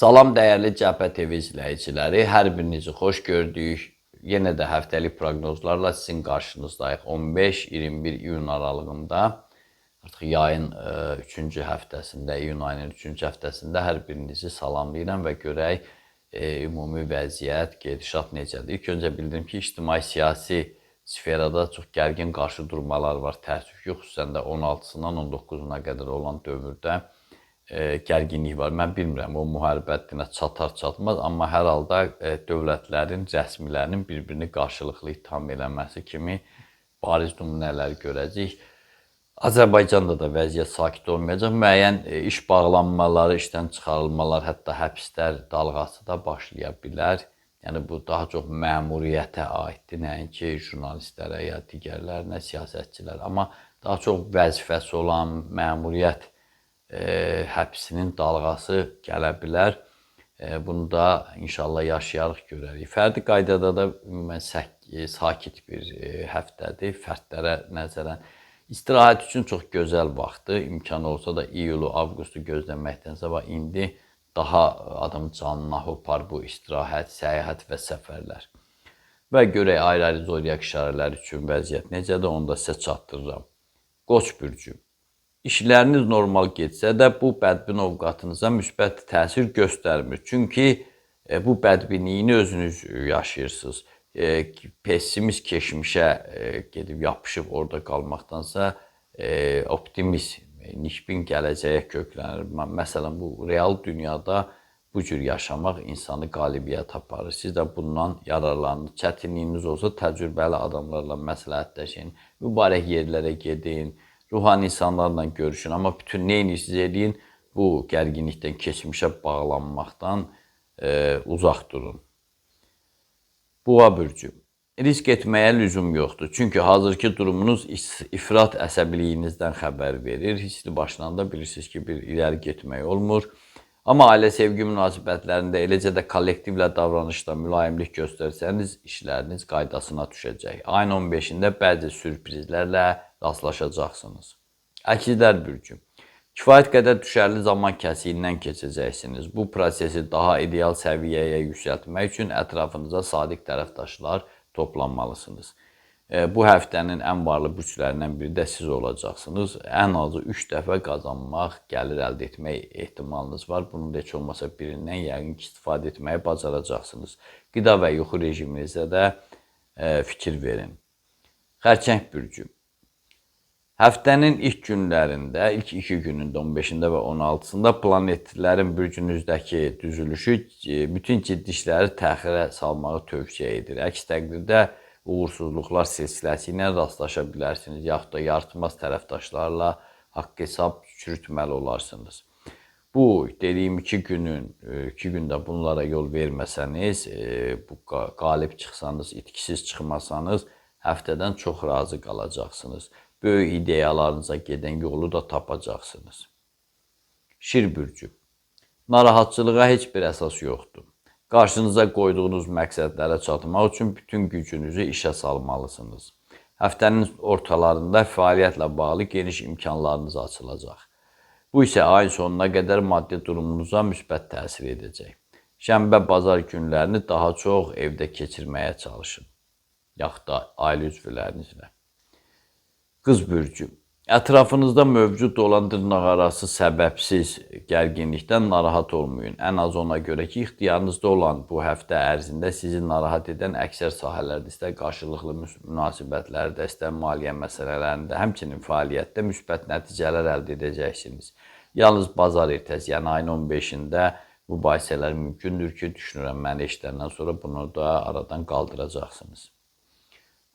Salam dəyərli Cəbhə TV izləyiciləri, hər birinizi xoş gördük. Yenə də həftəlik proqnozlarla sizin qarşınızdayıq. 15-21 iyun aralığında, artıq yayın 3-cü həftəsində, iyun ayının 3-cü həftəsində hər birinizi salamlayıram və görək ümumi vəziyyət, gedişat necədir. İlk öncə bildirim ki, ictimai-siyasi sferada çox gərgin qarşı durmalar var. Təəssüf ki, xüsusən də 16-sından 19-una qədər olan dövrdə gərginlik var. Mən bilmirəm, o müharibə həddinə çatar çatmaz, amma hər halda dövlətlərin rəsmilərinin bir-birini qarşılıqlı ittiham eləməsi kimi bariz nümunələr görəcəyik. Azərbaycanda da vəziyyət sakit olmayacaq. Müəyyən iş bağlanmaları, işdən çıxarılmalar, hətta həbslər dalğası da başlaya bilər. Yəni bu daha çox məmuriyyətə aiddir, nəinki jurnalistlərə ya digərlərinə, siyasətçilərə. Amma daha çox vəzifəsi olan məmuriyyət həbsinin dalğası gələ bilər. Bunu da inşallah yaşayarıq görərik. Fərdi qaydada da ümumən sakit bir həftədir fərdlərə nəzərən. İstirahət üçün çox gözəl vaxtdır. İmkanı olsa da iyulu, avqustu gözləməkdənsə bax indi daha adam canına hopar bu istirahət, səyahət və səfərlər. Və görək ayrı-ayrı zodiak işarələri üçün vəziyyət necədir, onu da sizə çatdırıram. Qoç bürcü. İşləriniz normal getsə də bu bədbin ovqatınıza müsbət təsir göstərmir. Çünki bu bədbinliyini özünüz yaşayırsınız. Pessimist keçmişə gedib yapışıb orada qalmaqdansa optimist, nikbin gələcəyə köklənir. Məsələn, bu real dünyada bu cür yaşamaq insanı qalibiyyət aparır. Siz də bundan yararlanın. Çətinliyiniz olsa təcrübəli adamlarla məsləhətləşin, mübarək yerlərə gedin, ruhani insanlarla görüşün. Amma bütün nə edirsiniz eləyin, bu gərginlikdən, keçmişə bağlanmaqdan uzaq durun. Boğa bürcü. Risk etməyə lüzum yoxdur. Çünki hazırki durumunuz ifrat əsəbiliyinizdən xəbər verir. Hissli başdan da bilirsiniz ki, bir irəli getmək olmur. Amma ailə sevgi münasibətlərində, eləcə də kollektivlə davranışda mülayimlik göstərsəniz, işləriniz qaydasına düşəcək. Ayın 15-də bəzi sürprizlərlə rastlaşacaqsınız. Əkizlər bürcü. Kifayət qədər düşərli zaman kəsiyindən keçəcəksiniz. Bu prosesi daha ideal səviyyəyə yüksəltmək üçün ətrafınıza sadiq tərəfdaşlar toplanmalısınız. Bu həftənin ən varlı bürclərindən biri də siz olacaqsınız. Ən azı 3 dəfə qazanmaq, gəlir əldə etmək ehtimalınız var. Bunun da heç olmasa birindən yəqin ki, istifadə etməyi bacaracaqsınız. Qida və yuxu rejiminizə də fikir verin. Xərçəng bürcü. Həftənin ilk günlərində, ilk 2 günündə, 15-də və 16-sında planetlərin bürcünüzdəki düzülüşü bütün ciddi işləri təxirə salmağı tövsiyə edir. Əks təqdirdə uğursuzluqlar silsiləsi ilə rastlaşa bilərsiniz, yaxud da yaratmaz tərəfdaşlarla haqq hesab çürütməli olarsınız. Bu dediyim 2 gündə bunlara yol verməsəniz, bu qalib çıxsanız, itkisiz çıxmasanız, həftədən çox razı qalacaqsınız. Böyük ideyalarınıza gedən yolu da tapacaqsınız. Şir bürcü. Narahatçılığa heç bir əsas yoxdur. Qarşınıza qoyduğunuz məqsədlərə çatmaq üçün bütün gücünüzü işə salmalısınız. Həftənin ortalarında fəaliyyətlə bağlı geniş imkanlarınız açılacaq. Bu isə ayın sonuna qədər maddi durumunuza müsbət təsir edəcək. Şənbə, bazar günlərini daha çox evdə keçirməyə çalışın. Yaxud da ailə üzvlərinizlə. Qız bürcü. Ətrafınızda mövcud olan dırnaqarası səbəbsiz gərginlikdən narahat olmayın. Ən az ona görə ki, ixtiyarınızda olan bu həftə ərzində sizi narahat edən əksər sahələrdə, istər qarşılıqlı münasibətlərdə, istər maliyyə məsələlərində, həmçinin fəaliyyətdə müsbət nəticələr əldə edəcəksiniz. Yalnız bazar ertəsi, yəni ayın 15-də mübahisələr mümkündür ki, düşünürəm məni eşidəndən sonra bunu da aradan qaldıracaqsınız.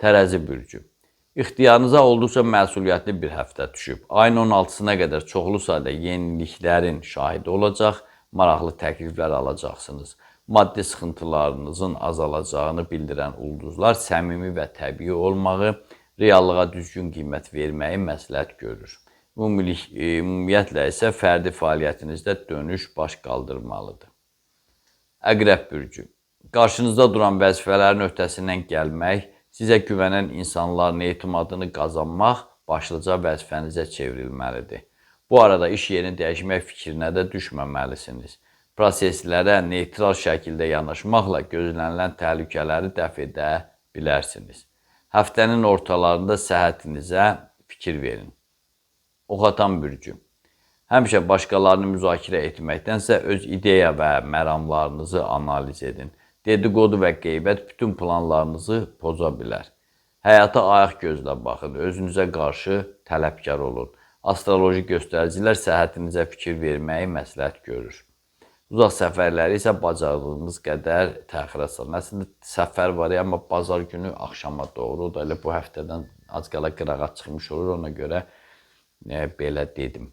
Tərəzi bürcü. İxtiyarınıza olduqca məsuliyyətli bir həftə düşüb. Ayın 16-sına qədər çoxlu sayda yeniliklərin şahidi olacaq, maraqlı təkliflər alacaqsınız. Maddi sıxıntılarınızın azalacağını bildirən ulduzlar səmimi və təbii olmağı, reallığa düzgün qiymət verməyi məsləhət görür. Ümumiyyətlə isə fərdi fəaliyyətinizdə dönüş baş qaldırmalıdır. Əqrəb bürcü. Qarşınızda duran vəzifələrin öhdəsindən gəlmək, sizə güvənən insanların etimadını qazanmaq başlıca vəzifənizə çevrilməlidir. Bu arada iş yerini dəyişmək fikrinə də düşməməlisiniz. Proseslərə neytral şəkildə yanaşmaqla gözlənilən təhlükələri dəf edə bilərsiniz. Həftənin ortalarında səhhətinizə fikir verin. Oxatan bürcü. Həmişə başqalarını müzakirə etməkdənsə öz ideya və məramlarınızı analiz edin. Dedikodu və qeybət bütün planlarınızı poza bilər. Həyata ayaq gözlə baxın, özünüzə qarşı tələbkar olun. Astroloji göstəricilər səhhətinizə fikir verməyi məsləhət görür. Uzaq səfərləri isə bacardığınız qədər təxirə salın. Əslində səfər var, amma bazar günü axşama doğru, o da elə bu həftədən az qala qırağa çıxmış olur, ona görə belə dedim.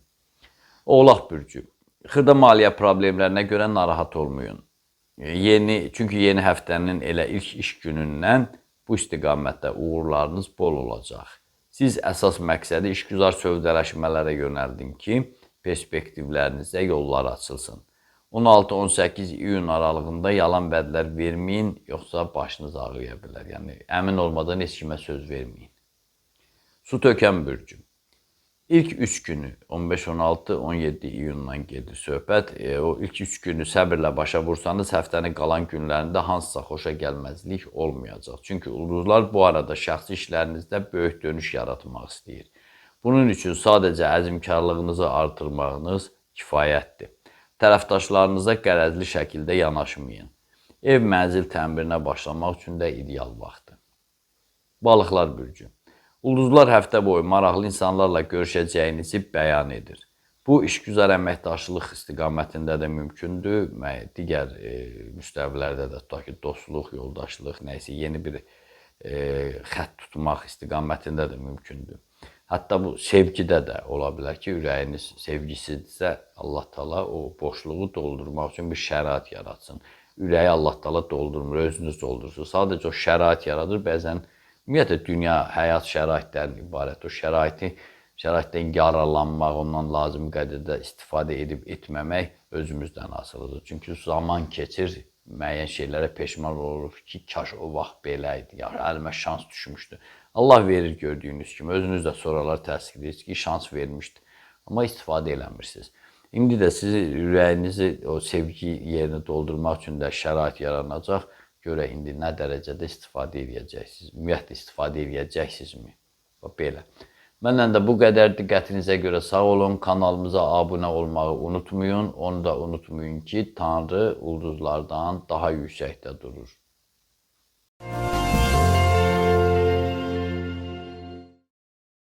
Oğlaq bürcü. Xırda maliyyə problemlərinə görə narahat olmayın. Çünki yeni həftənin elə ilk iş günündən bu istiqamətdə uğurlarınız bol olacaq. Siz əsas məqsədi işgüzar sövdələşmələrə yönəldin ki, perspektivlərinizdə yollar açılsın. 16-18 iyun aralığında yalan vədlər verməyin, yoxsa başınız ağrıya bilər. Yəni, əmin olmadan heç kimə söz verməyin. Su tökən bürcü. İlk 3 günü 15, 16, 17 iyundan gedir söhbət. O ilk 3 günü səbirlə başa vursanız, həftənin qalan günlərində hansısa xoşa gəlməzlik olmayacaq. Çünki ulduzlar bu arada şəxsi işlərinizdə böyük dönüş yaratmaq istəyir. Bunun üçün sadəcə əzmkarlığınızı artırmağınız kifayətdir. Tərəfdaşlarınıza qərəzli şəkildə yanaşmayın. Ev mənzil təmirinə başlamaq üçün də ideal vaxtdır. Balıqlar bürcü. Ulduzlar həftə boyu maraqlı insanlarla görüşəcəyinizi bəyan edir. Bu, işgüzar əməkdaşlıq istiqamətində də mümkündür. Digər müstəvilərdə də, tutaq ki, dostluq, yoldaşlıq, nə isə yeni bir xətt tutmaq istiqamətində də mümkündür. Hətta bu sevgidə də ola bilər ki, ürəyiniz sevgisizdirsə, Allah Taala o boşluğu doldurmaq üçün bir şərait yaratsın. Ürəyi Allah Taala doldurmur, özünüz doldurursunuz. Sadəcə o şərait yaradır. Bəzən ümumiyyətlə dünya həyat şəraitlərindən ibarət. O şəraitdən yararlanmaq, ondan lazım qədərdə istifadə edib etməmək özümüzdən asılıdır. Çünki zaman keçir, müəyyən şeylərə peşman oluruq ki, kaş o vaxt belə idi, ya əlimə şans düşmüşdü. Allah verir gördüyünüz kimi, özünüz də sonralar təsdiq edirsiniz ki, şans vermişdi. Amma istifadə eləmirsiniz. İndi də sizi ürəyinizi o sevgi yerini doldurmaq üçün də şərait yaranacaq. Görək indi nə dərəcədə istifadə edəcəksiniz. Ümumiyyətlə istifadə edəcəksinizmi? Bax belə. Məndən də bu qədər. Diqqətinizə görə sağ olun. Kanalımıza abunə olmağı unutmayın. Onu da unutmayın ki, Tanrı ulduzlardan daha yüksəkdə durur.